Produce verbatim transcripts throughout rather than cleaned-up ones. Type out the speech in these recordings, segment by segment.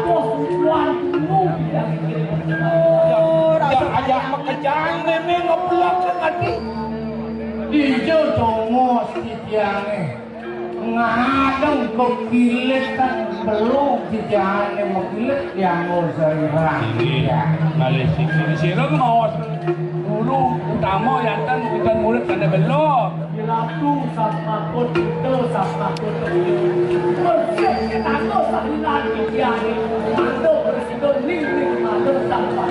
Bos, tuan, tunggu. Ya, ya, ajak makejang, mémé ngeblak ke ngati. Ijo tongos titiangé. Ngadeng kekilit kan belum titiangé mekilit yang ngusirang. Ini, ya. Malih siki sira maos. Guru utama yanten pinten murid sané belum. Ratu sampun, kita sampun. Persik ketangguh salinan Indiané. Mantuk bersiko ning ning mantuk sampun.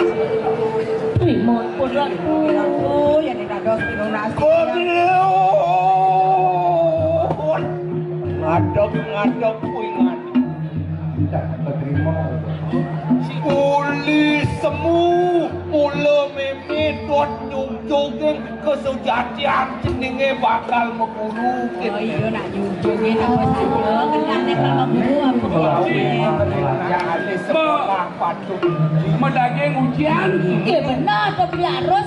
Trima pun Ratu. Ratu, yang dados pinunasi. Ngadeg-ngadeg kuwi ngadeg. Tidak terima. Uli semu, mula mémé dot nyunjungé kesujatian jenengé bakal meguru. Oh iya, nak nyunjungé apa saja, kenane bakal meguru apa. Ya, alis sekolah patut. Medaging ujian. Iya benar, tapi harus.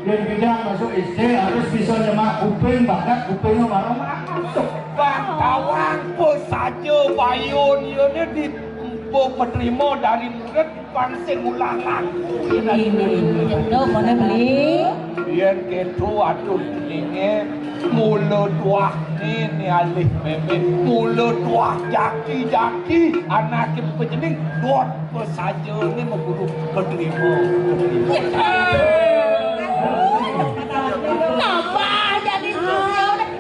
Yén kita masuk S D harus bisa nyemak kuping, bakat kupingnya marang masuk. Bang tawang pesaja bayun yene di menerima dari murid pang sing ulah laku. Ini, ini, ini, mana beli? Yen keto atur jenenge mula tuah nene alih meme, mula tuah jaki-jaki anake pejening dot pesajane meguru menerima. Tambah jadi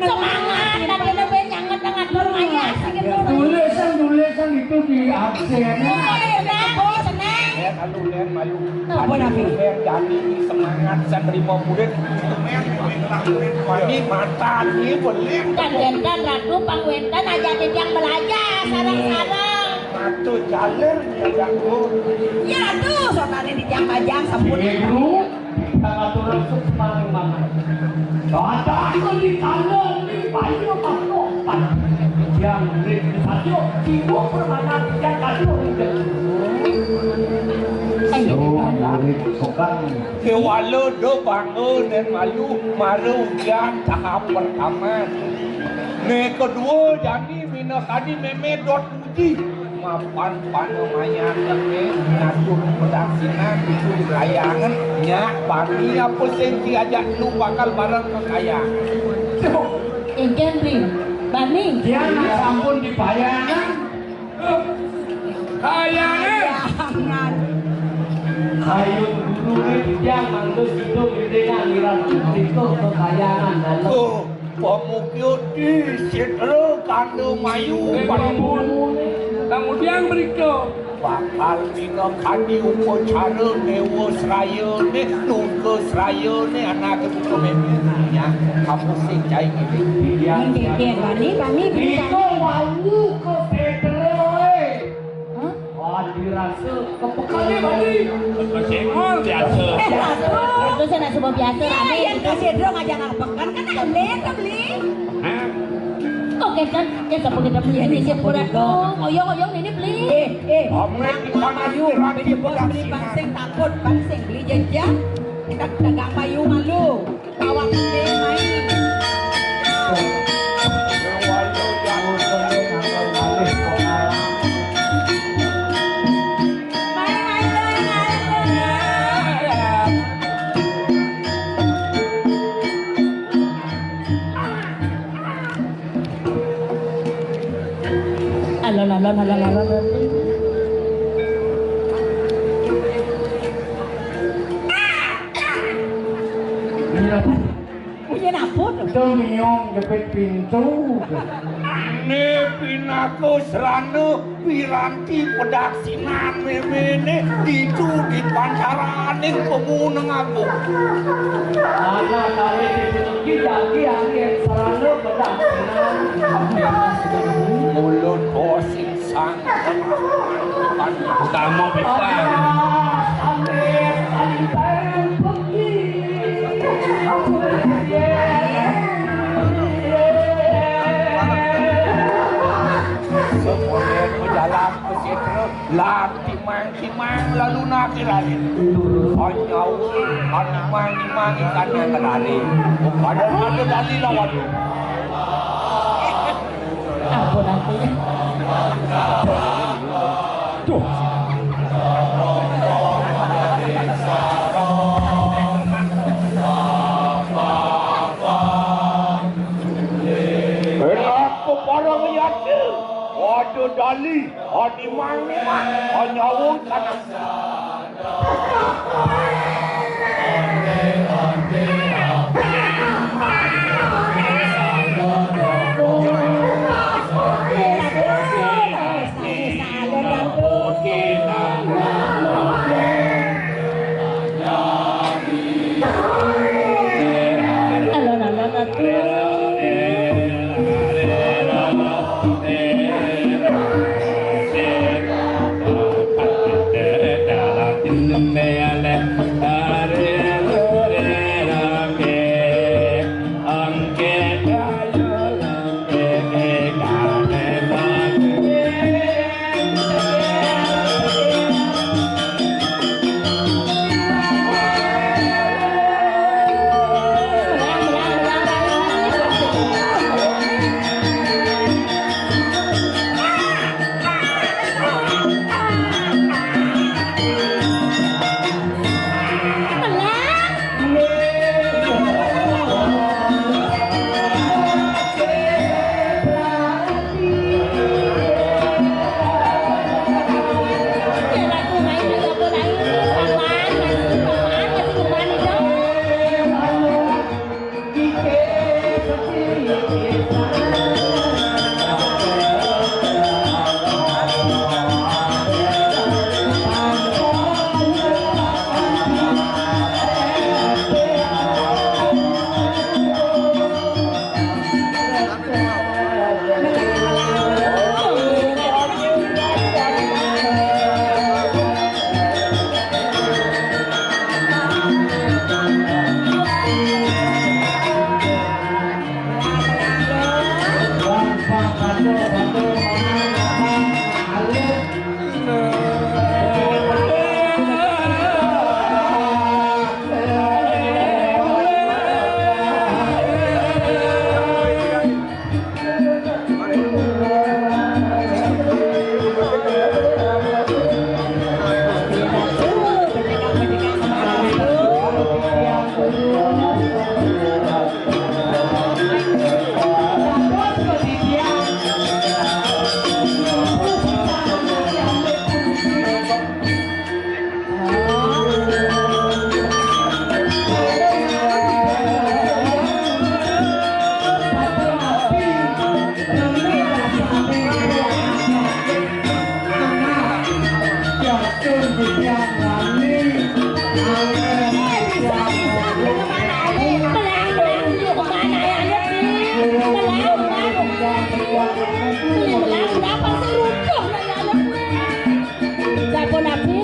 semangat dan lebih nyanget dengan bermaya. Tulisan-tulisan itu di absen. Senang. Len, alu, Len, mayu. Napa, Nabi? Len, jani semangat satrima murid. Len, Len, mani matan ni belik. Kan wenten Ratu pang wenten aja titiang belajar sareng-sareng. Ratu jaler ya Ratu. Ya Ratu, sotane titiang bajang sampun. Ibu, kita atur langsung kemarin makan. Ada aku di kanan, di payung, Pak. Yang murid satu, sibuk permainan, yang satu. Ayo, murid tukang. Kewala do bangun dan malu, malu ujian tahap pertama. Ne kedua, jani mina kadi meme dot uji. Mapan panamayan ne ngatur pedaksinan itu di kayangan. Nyak, bani apa sing diajak lu bakal bareng ke kayang. Engken, Bli. Bani. Dia nak sampun di payangan. Kayangan. Kayangan. Ayo dulu ni dia mantus hidup di tengah aliran. Itu ke kayangan dalam. Oh, pamukyo di Sitra Kanda Mayu. Kemudian berikut. Bakal dina kadi upacara dewa srayane, duka srayane, anake buka meme. Ya, kamu sing cai ngene. Nggih, nggih, bani, bani, bani. Iko wau ke Petra, eh. Hah? Wah, dirasa kepekan. Bani, bani. Kesenggol biasa. Eh, aduh. Terus anak semua biasa, ya, rame. Ya, kasih dong aja nggak pekan, kan aneh, kan, Bli? Hah? Kok kekan, ya, sapa kita punya ini, siapa udah dong? Oyong, oyong, ini, Bli. Eh, eh, Amin. Nang Ayu, beli bos, beli pangsing takut, pangsing beli jajan. Kita dagang payu malu. Bawa kambing main. Main, main, main, main, main. Alon, alon, alon, alon. Iya, Pak. Punya napa to? Itu miung jepit pintu. Ne pinaka srana piranti pedaksinan memene ditu di pancaraning pemuneng agung. Ana kali dipuniki jagi angin sarana pedang. Mulut kosing sang. Utama pisan. Semuanya berjalan ke situ. Lah, timang-timang lalu nake lari. Anyawa, animang-nimang ikan yang lari. Bukan ada lari lawan. Ampun aku. Duh, Dali, adi mangga, nyawung kana. Sampun, Abi?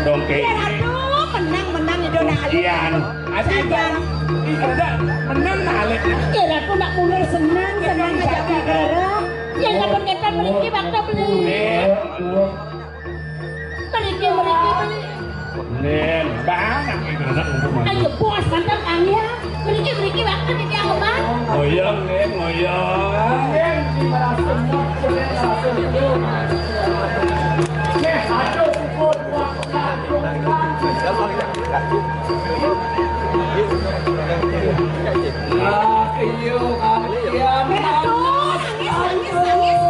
Dongke. Ya, aduh, menang, menang, Ido, nah, Iya, anu. Ati, Sabar. Ida, menang, nah, Alek. Ya, aku nak mundur senang, senang aja, Kak Rara. Ya, sampun kita mriki waktu beli. Nih. Mriki, mriki, mriki. Nen, bang, anak itu anak untuk mana? Ayo, bos, mantap, Kang, ya. Mriki, mriki, waktu di tiang, Bang. Ngoyong, Nen, ngoyong. Nen, di mana semua, Nen, langsung. Nen, aduh, pukul dua belas. Lah, iya, Kang. Iya, Nen, aduh, nangis, nangis, nangis.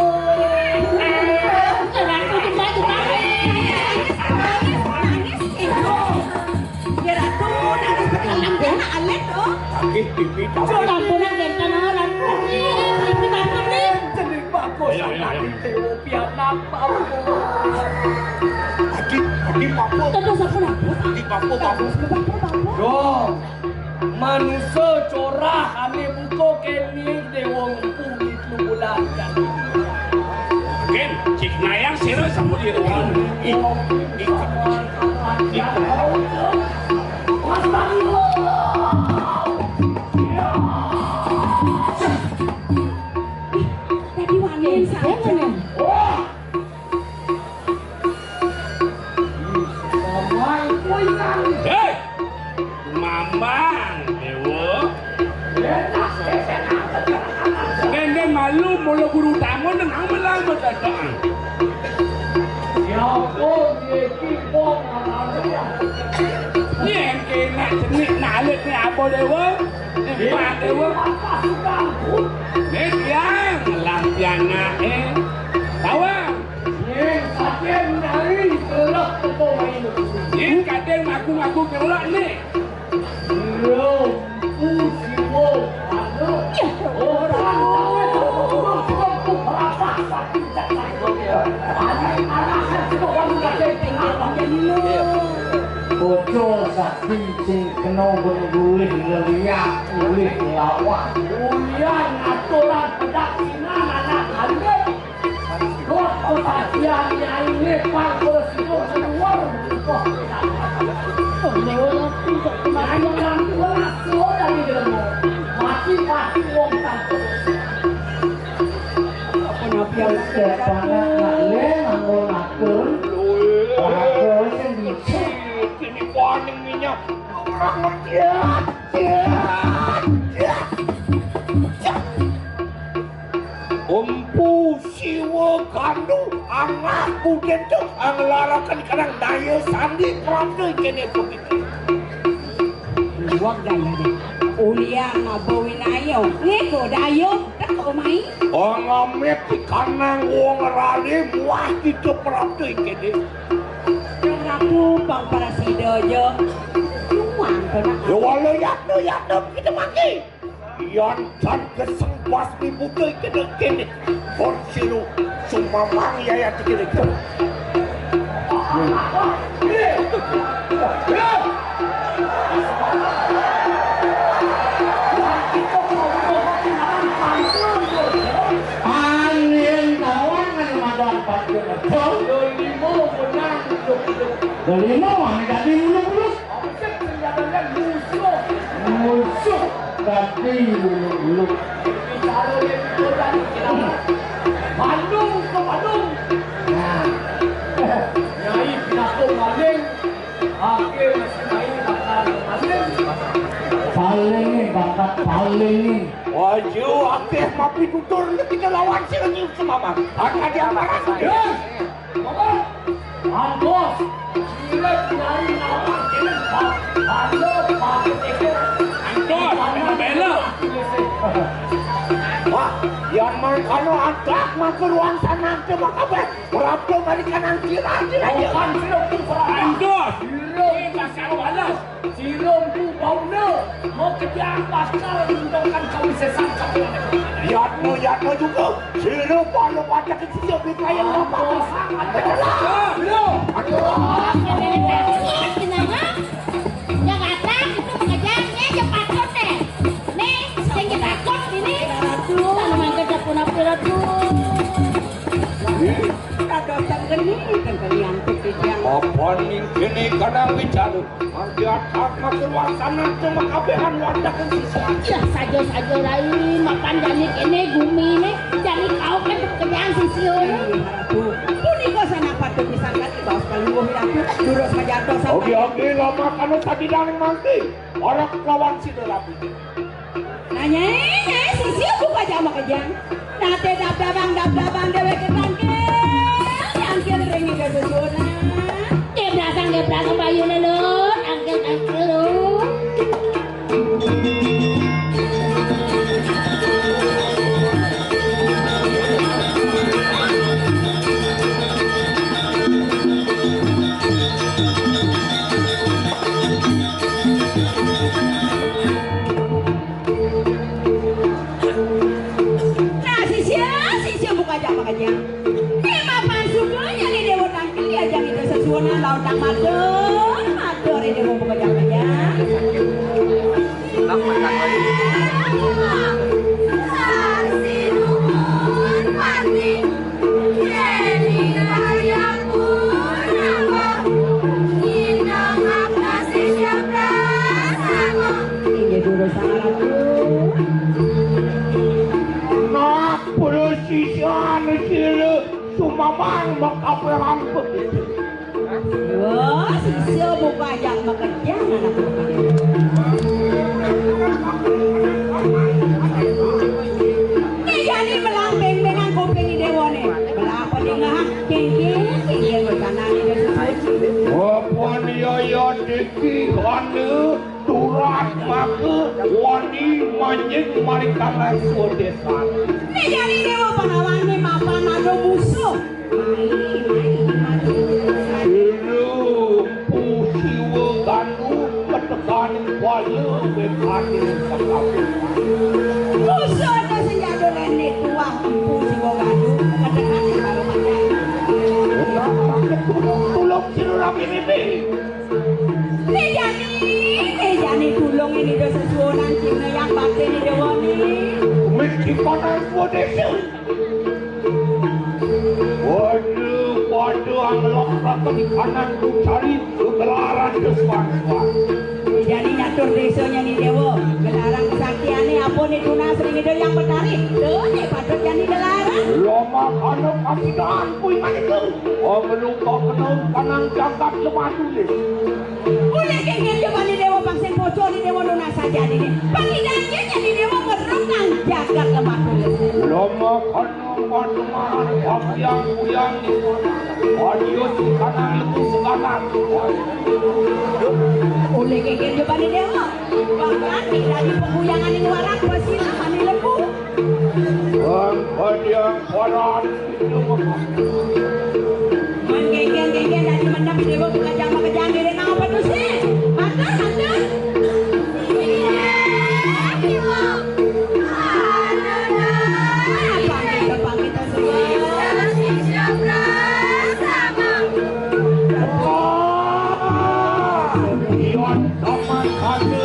Ratu, coba, coba. Nangis, nangis, nangis. Ya, Ratu, nangis bekelam, ya, alit, oh. Sakit pipi, Ratu, tapi ampunan, Ratu. Ini, ini, ini, ini. Jeneng bagus, ayo, ayo, ayo. Adik, adik, apa? Terus apa, Ratu? Adik, apa, apa? Terus apa, apa? Yo. Manusa corah ane buka kene dewa ngempung di telung bulan. Ken, cik nayang sira sampun di ruang. Ih, ih, ih. Tadi wangi sama. Wah. Hei! Mamang, Dewa. Nen, nen malu mula guru utama nang melang bedadaan. Siapa dia ki wong amarya? Yen ke Nak jenik nak alit ni apa dewa? Ni empat dewa. Ni tiang lah pianake. Tawang. Yen sajen nyari kelak teko main. Yen kadang ngaku-ngaku kelak ni. Lho, usiwo. Aduh. Orang tahu itu burung-burung tuh berapa sakit. Anak-anak semua orang udah jadi apa? Bocah sakti sing kena gulih ngeliat, gulih ngelawak. Uyan aturan pedak Cina anak alit. Kok kesaksian nyai ngepang ke situ keluar. Kok tidak. Nyai kampung langsung dari demo. Mati-mati wong kampung. Apa nabi yang setan nak le nganggo atur. Atur sing dicek. Ini paning minyak. Kurang ngerti. Empu Siwa Gandu angah budenta anglaraken kanang daya sandi prapta kene begitu. Luwak daya. Ulian apa winaya? Ngeko daya teko mai. Angamit kanang wong rale muah kita prapta kene. Prabu pang prasida aja. Luwang to nak. Ya wala yatna yatna kita mati. Yan jan geseng basmi buta kene kene. Kon sira sumamang yayat kene. Angin tawang kan madan pacul. Lima menang. Lima mana jadi mulus-mulus. Musuh. Musuh. Tadi dulu-dulu. Bicara dia itu tadi kenapa? Bandung ke Bandung. Nah. Nyai pidato maling. Akhir masih main bakal maling. Paling nih, bakat paling nih. Wajib akeh mapi tutur kita lawan si Renyuh Semamang. Angkat dia marah. Yes. Bapak. Antos. Sila nyari nama kene. Halo, Pak Teko. Antos, bela-bela. Wah, yang mangkano antak mangke ruang sana ke makabeh. Berapa balikan angkiran dia. Bukan sila tu, Pak. Antos. Sila. Ini bakal balas. Sira mpu bauna, mau kerja bakal menguntungkan kami sesat. Yatno, yatno juga. Sira pada pada kecil di kaya apa? Aduh, aduh. Kenapa? Jakarta itu pekerjaannya cepat kote. Nih, sing kita kot ini. Tanaman kerja pun apa tuh? Kagak usah geni, kan kalian tuh kijang. Apa ning kene kadang bicara? Mangke atak matur wasana cuma kabehan wadah kan siswa. Ya saja-saja rai makan jani kene gumi ini jani kau kan pekerjaan sisio. Punika sanak patut pisan kaki baos kalungguh Ratu. Durus majarto sampai. Oke, oke, lama kanu tadi daling mangke. Orang lawan sida rapi. Nah, Nyai, Nyai, sisi buka jama kejang. Nate dab-dabang, dab-dabang, dewek tangkil. Tangkil ring ida sesuna. Dia berasang, dia berasang bayu lelun. Tangkil, tangkil, lelun. Nah, sisia, sisia buka aja makanya. Ini mapan suka nyari dewa tangkil ya, jangan itu sesuatu lawan tak matur, matur ini mau buka aja makanya. Inggih durus sangat. Nah, persis anu sila sumamang makaperan begitu. Wah, sisya buka yang makejang anak bukan. Ini jadi melambing dengan kuping dewa nih. Melapa dingah, kengking, kengking, kanan ini. Apa dia ya diki, anu? Anjing mari kanang swadésa. Né jani Déwa Pandawané mapan ada musuh. Mai, mai, mai. Lu Empu Siwa Gandu ketekaning kuala wékané sakapuan. Musuh ada senjata lené tuah Empu Siwa Gandu ketekaning kuala wékané. Tulung, tulung sira rabi-rabi. Né jani, né jani tulung ini do sesuunan cingné yang bakti né Déwa né. Mik di kanan dua désa. Waduh, waduh, anglok rakan kanan ku cari kegelaran deswan. Né jani nyatur désanya né Déwa, gelaran kesaktiané apa né tunas ring Ida Yang Betari. Tuh, né patut jani gelaran. Loma kana kapidan kuwi manik. Oh, menuka kenung kanang jagat lemah tulis. Olih kéngkén jaba né Déwa pang sing poco né Déwa nunas saja dini. Pangidan jé né Déwa ngerukang jagat lemah tulis. Lama kana panuman papiang kuyang di sana. Adius kanang lebu seganan. Olih kéngkén jaba né Déwa. Bahkan tidak di pengkuyangan ing warak pasti namanya lebu. Bang Pandiang Paran. Mén géngkén-géngkén dadi mendem Déwa makejang-makejang diri nang apa tuh sih? Matur, matur. Pamit, pamit, semua. Iwan sama kami.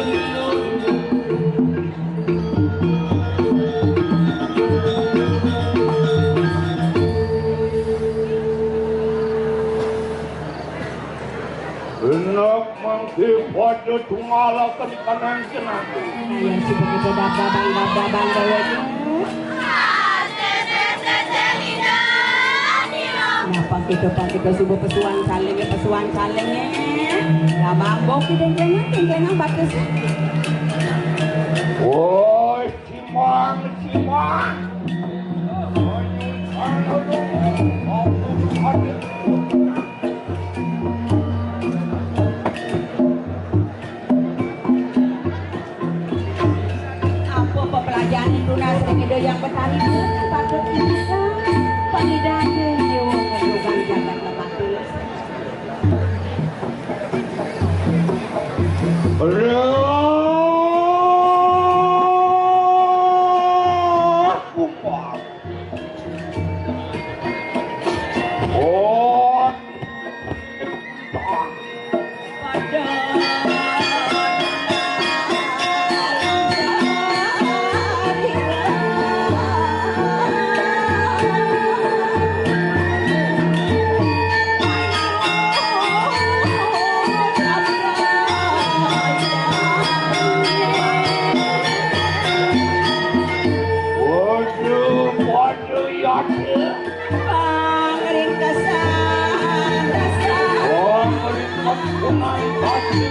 Enak mangke pada tungalaken kanang senatu. Nah, yang sudah kita dabdabang, dabdabang deweknya. Nah, pak kita, pak kita subuh pesuan saling, pesuan saling. Nah, mabok kita jangan, jangan batas. Woi. Simang, simang. Apa pepelajaran itu nasring Ida Yang Betari patut bisa pangidanya nyewa ngedugang jagat lepas tulus. Waduh, waduh, ya. Pangringkesan dasar. Oh, pangringkes kumain batu.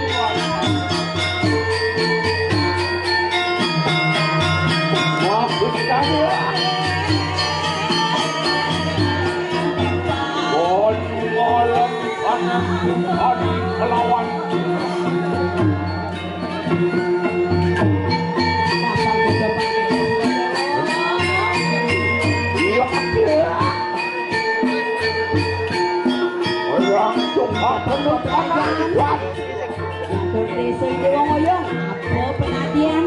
Wah, budidaya. Oh, malam anak hari melawan. Orang suka penuh tangan. Atur desa Dewa Ngoyong, apa penadian?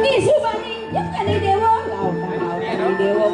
Isu bani, jek kali Dewa. Laut, laut, kali Dewa.